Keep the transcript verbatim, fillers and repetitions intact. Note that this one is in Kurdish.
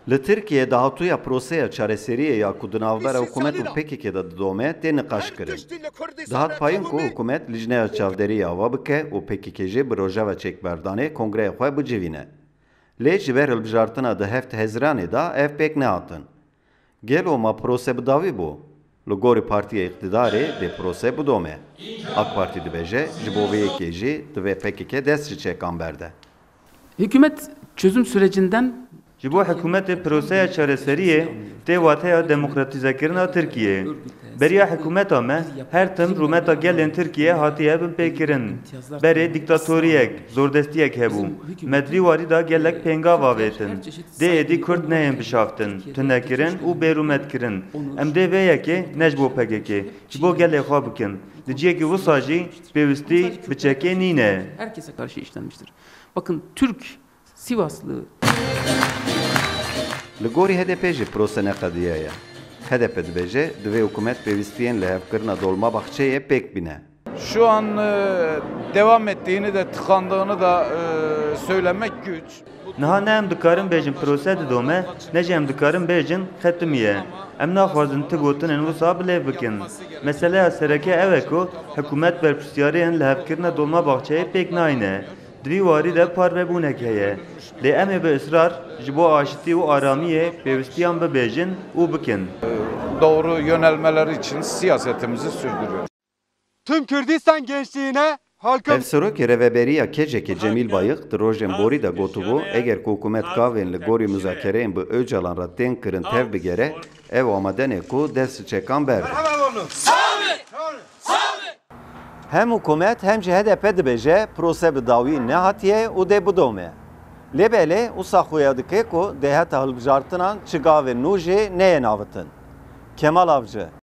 Li Tirkiyeyê dahatûya proseya çareseriyê ya ku di navbera hikûmet û P K K de didome tê niqaşkirin. Dihat payîn ku hikûmet lijneya çavderiyê ava bike û P K K jî bi rojeva çekberdanê kongreya xwe bicivîne. Lê ji ber hilbijartina di heft Hezîranê de ev pêk nehatin. Gelo ma prose bi dawî bû? Li gorî partiya îqtidarê dê prose bidome. AK Partî dibêje, ji bo vê yekê jî divê P K K dest ji çekan berde. Hükümet çözüm sürecinden Ji bo hikûmetê proseya çareseriyê tê wateya demokratîzekirina Tirkiyeyê. Beriya hikûmeta me her tim rûmeta gelên Tirkiyeyê hatiye binpêkirin. Berê dîktatoriyek, zordestiyek hebû. Me di vî warî de gelek pêngav avêtin. Dê êdî Kurd neyên bişaftin, tunekirin û bêrûmetkirin. Em dê vê yekê ne ji bo P K K, ji bo gelê xwe bikin. Di cihekî wisa jî pêwîstî bi çekê nîne. Herkese karşı işlenmiştir. Bakın, Türk Sivaslı. Li gorî H D P jî prose neqediyaye. H D P dibêje, divê hikûmet pêwîstiyên lihevkirina Dolmabahçeyê pêk bîne. Şu an, e, devam ettiğini de tıkandığını da, e, söylemek güç. Niha ne em dikarin bêjin prose didome, ne jî em dikarin bêjin xetimiye. Em naxwazin ti gotinên wisa bi lêv bikin. Meseleya sereke ew e ku hikûmet berpirsiyariyên lihevkirina Dolmabahçeyê pêk nayne. Di vî warî de parvebûnek heye. Lê em ê bi israr ji bo aşitî û aramiyê pêwistiyan bibêjin û bikin. Doğru yönelmeleri için siyasetimizi sürdürüyoruz. Tüm Kürdistan gençliğine, halkım. Hevserokê Rêveberiya K C K'ê Cemîl Bayik di rojên borî de gotibû, eger ku hikûmet gavên li gorî muzakereyên bi Ocalan re tên kirin tev bigere, ew amade ne ku dest ji çekan berde. Hem hikûmet hem jî H D P dibêje, prose bi dawî nehatiye û dê bidome. Lê belê wisa xuya dike ku dê heta hilbijartinan çi gavên nû jî neyên avitin. Kemal Avcı,